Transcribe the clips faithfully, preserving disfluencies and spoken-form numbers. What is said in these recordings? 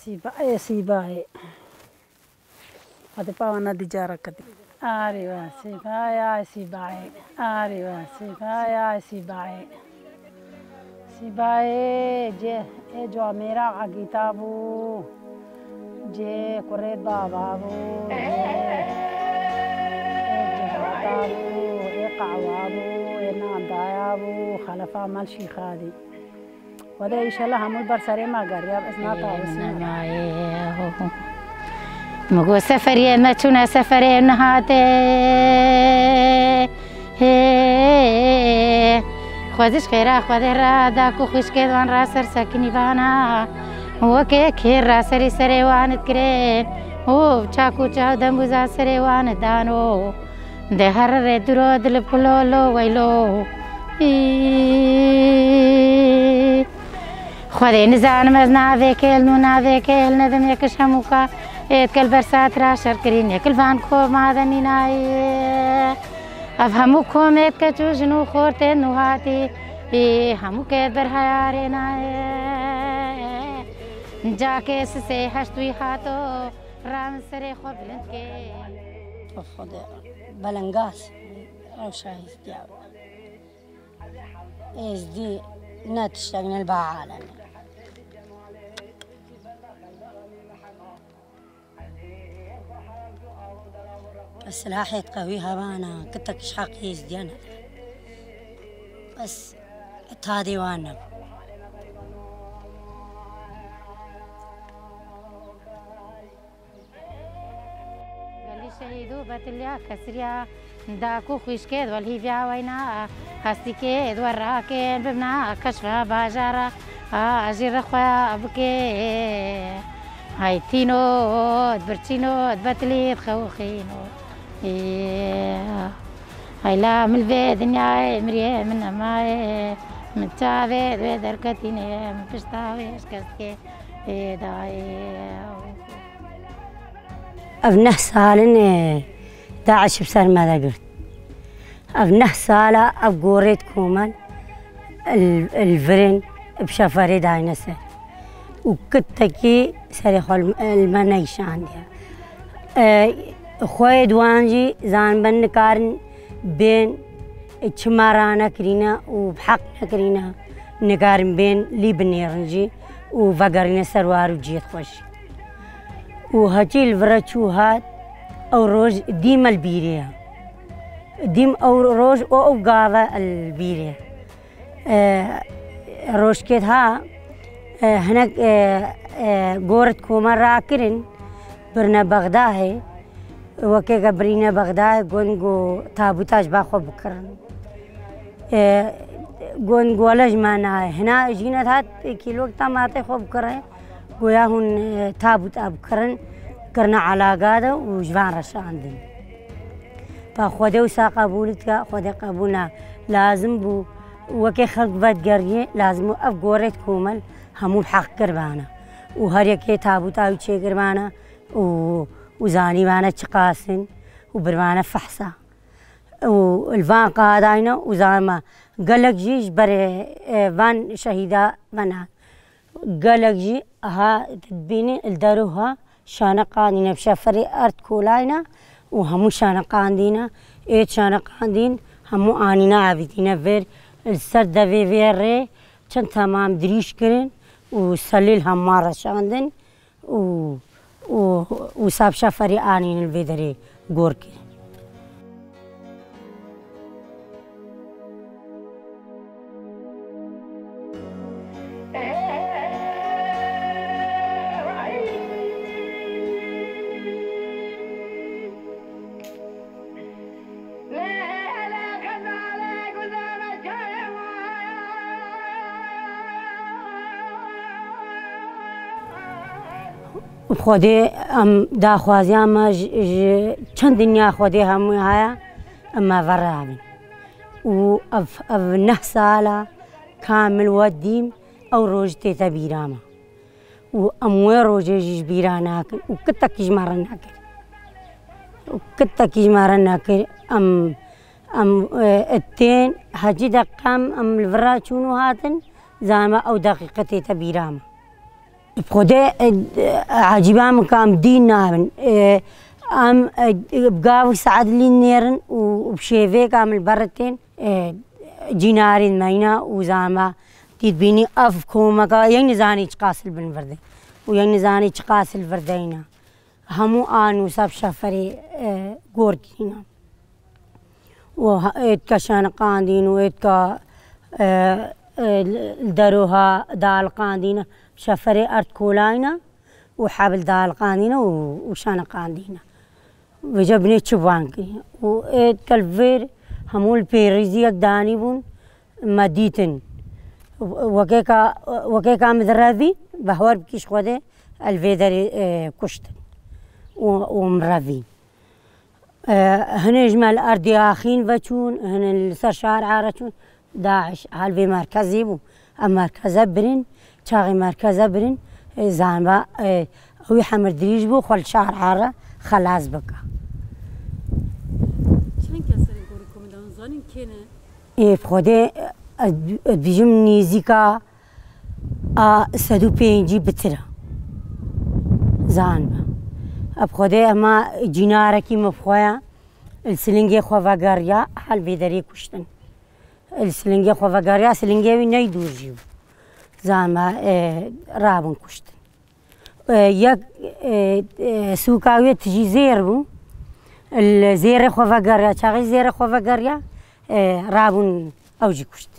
Sîbayê, sîbayê. Hadi pawana dicara kedi. Arê we, sîbayê, ay sîbayê. Arê we, sîbayê, ay sîbayê. Sîbayê, cê, ê cua mêra agîta bû. Cê kurê baba bû. Cê, ê cihata bû. Ê qahwa bû. Ê nandaya bû. Xelefa mal şîxadî. Xwedê înşallah hemû ber serê me geriya, ez natawisînim. Min got seferiyê me çûne seferê nehate. Xwe ziş xêra Xwedê ra da ku xwişkê wan ra ser sekinî vana. Wekê kêr ra serî serê wan dikirin. Û çak û çaw dembûza serê wan dano. De herre duro dil pulolo weylo. Î. Xwedê nizanim ez navê kêl nû navê kêl nedim yekiş hemûka êt kel bersat ra şer kirîn yekil van koma de mînayê. Ev hemû komêt keç û jin û xortên nû hatî. Î hemû kêt ber heyarê nayê. Cakê sisê heşt wî hato. Ram serê xwe bilind ke. Xwedê belengaz ew şahîstiya. Êzdî ne tiştek ne li ba alem. Silahêt qewî hebana, kitek ji heq êzdiyan. Bes tadê wan nebû. Gelî şehîd û betiliya kesiriya, da ku xwîşkê di welhîviya weyna, hestîkê di werakê bibna, keşfa bajara, a jî rexwe bike. Hay tîno, di birçîno, di betilî, di xewxîno. Ê, hay la min li vê dinyayê miriyê min nemaye, min çavê di wê derketînê, min pişta wê şikestê. Ê, dayê. Ev neh sal in, e, DAIŞ bi ser me de girt. Ev neh sala ev gorê di komel, li, li vir in, bi şeferê dayne ser. Û kitekî serê xwe li, li me neyşandiye. E, xweyê di wan jî zanibe nikarin bên, e, çima ranekirîne û bi heq nekirîne, nikarin bên lî binêrin jî û vegerîne ser war û cihê xwe jî. Û heçî li vir re çû hat, ew roj dîme li bîrê ye. Dîm ew roj û ew gave li bîrê ye. E, rojkê ha, e, hinek, e, e, gorit koma rakirin, birine Bexdayê. Wekê ke birîne Bexdayê, gon ku tabûta ji ba xwe bikirin. E, gon ku wele ji me nayê. Hina jînet hat kîlok tamatê xwe bikire. Goya hûn, e, tabût a bikirin, kirine elaga de û ji van re şandin. Pa Xwedê wisa qebûl dike, Xwedê qebûl na. Lazim bû, wekê xelk vedigeriyê, lazim bû ev gorê di komel hemû bi heq kiribana. Û her yekê tabûta wî çêkiribana û, û zanîbana çiqas in û biribana fehsa. Û li van qadayne û zanime gelek jî ji berê, e, van şehîda venan. Gelek jî ha dibînî li derû ha şane qandîne, bi şeferê erd kolayne û hemû şane qandîne. Êt şane qandîn hemû anîne avîtîne vêr, li ser devê vê rê çend temam dirîj kirin û selîl hema reşandin. û, û, û wisa bi şeferî anîn li vê derê gor kirin. Xwedê em daxwaziya me ji, ji çend dinya Xwedê hemû haya, em me veravin. Û ev, ev neh sala kamil we dîm ew roj tête bîra me. Û em wê rojê jî ji bîra nakin û kitekî ji me re nekir. Û kitekî ji me re nekir. Em, em, e, tên hecî deqem em li vir re çûn û hatin, zanime ew deqîqe tête bîra me. Xwedê, e, ecîba min ka em dîn nabin. E, em, e, bi gav û saet lî nêrin û, û bi şêvêka min li ber tên, e, cînarên me îna û zama tî dibînî ev komeka yek nizanî çiqas li bin vir de û yek nizanî çiqas li vir de îna. Hemû a nûsa bi şeferê, e, gor kirîna. û ha-, êtka şaniqandîn û êtka, e, e, li deroha daliqandîn, şeferê erd kolayna û hebil daliqandîn û, û şaniqandîn. Vêca binê çi van kirî. Û êtka li vêr hemû li pêrîzî yek danî bûn, me dîtin. Wekêka, wekêka min direvî, behwer bikîş Xwedê, el vê derê, e, kuştin. Û, û min revî. E, hinê ji me li erdê axîn veçûn, hinê li ser şar Ara çûn, DAIŞ hal vê merkezê bû. Em merkeze birin, çaxê merkeze birin, e, zanba, e, ew ê hemir dirîj bû, xwe li şar Ara xelas bike. Çend kes serê gorî komedan zanîn kê ne? Ê, bi Xwedê, e, ez, ez dibêjim nêzîka a sed û pêncî bitir e. Zan be. Bi Xwedê hema cînarekî min bi xwe ya, li silingê xwe vegeriya, hal vê derê kuştin. Li silingê xwe vegeriya, silingê wî ney dûr jî bû. Zan be, e, rabûn kuştin. E, yek, e, e, sûka wê tijî zêr bû. Li zêrê xwe vegeriya, çaxê zêrê xwe vegeriya, e, rabûn ew jî kuştin.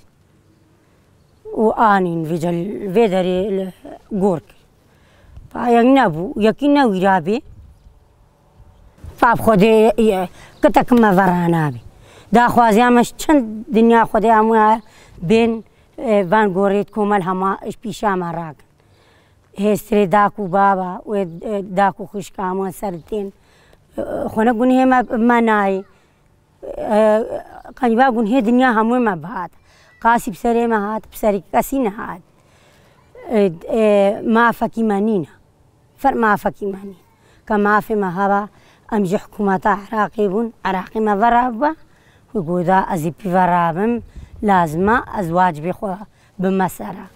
û anîn vêca li vê derê li gor kir. Pa yek nebû, yekî newîra bê. Pa bi Xwedê, e, kitek me vera nabê. Daxwaziya me ji çend dinya Xwedê hemû heye bên, e, van gorê komel hema ji pîşa me rakin. Hêstirê dak û baba û, e, dak û xwişka me ser tên. E, xwe ne gunhê me, me nayê. E, qenîba gunhê dinya hemû me bihat. Qasî bi serê me hat, bi serê kesî nehat. E, e, mafekî me nîne. Fer mafekî me nîne. Ke mafê me heba, em ji hikûmeta Iraqê bûn, Iraqê me vera bibe, wî goda ez ê pî vera bim, lazim e ez wacibê xwe bime sera.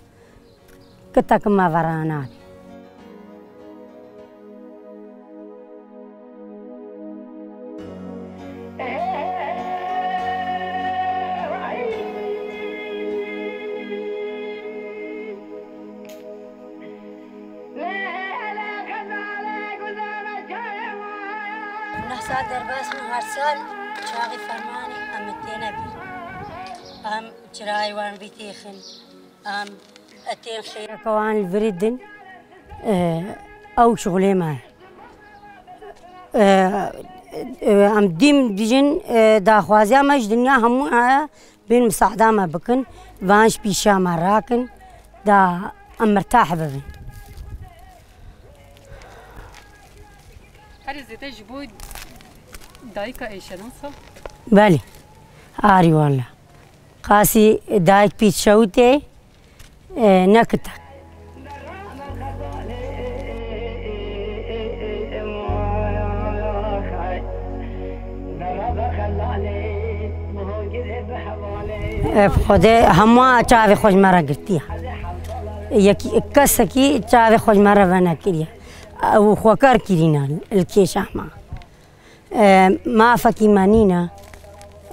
Kitek me vera nabê. Neh sal derbas min, her sal çaxî fermanî em têne bîr. Em çirayê wan bî têxin. Em, e, tên xêreke wan li virî din, e, ew şixulê me. E, e, em dîm dijin, e, daxwaziya me ji dinya hemû heye, bên misaada me bikin, van ji pîşa me rakin, da em mirtah bibin. Herî zêde ji bo dayika êşe, nasıl? Belê. Arî wala. Qasî dayik pît şewitê, e, nekite. E, bi Xwedê hema çavê xwe ji me re girtiye. Yekî, kesekî çavê xwe ji me re venekiriye. Ew xwe kar kirîne li kêşa me. E, mafekî me nîne.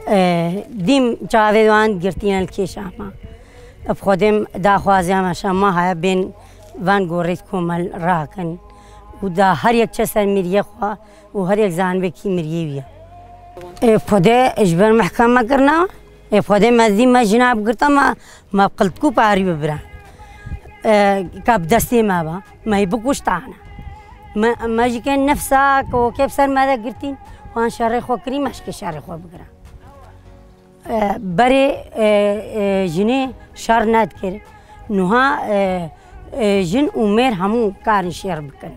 E, dîm çavê wan girtîne li kêşa me. Bi Xwedê daxwaziya me şema heye bên van gorê komel rakin û da her yek çe ser miriyê xwe û her yek zanibê kî miriyê wî ye. Ê Xwedê ji ber mehkeme kirina, ê Xwedê me dî me jina bigirta me, me bi qiltkû parî bibira. Ê, ka bi destê me ba, me yî bikuştane. Me, me jî ke nefsa ke wekê bi ser me de girtîn, wan şerê xwe kirî, me jî ke şerê xwe bigira. E, berê, e, e, jinê şer nedikir. Nuha, e, e, jin û mêr hemû karin şer bikin.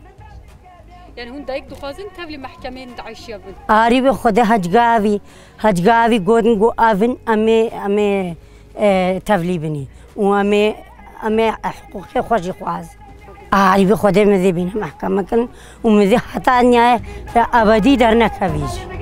Yani hûn dayik dixwazin tevlî mehkemeyên DAIŞiya bin? Arî bi Xwedê hecgavî, hecgavî gotin ku evin em ê, em ê, e, tevlî binî. Û em ê, em ê hiqûqê xwe jî xwazin. Arî bi Xwedê min zê bîne mehkeme kin û min zê heta nihayê te ebedî dernekevî jî.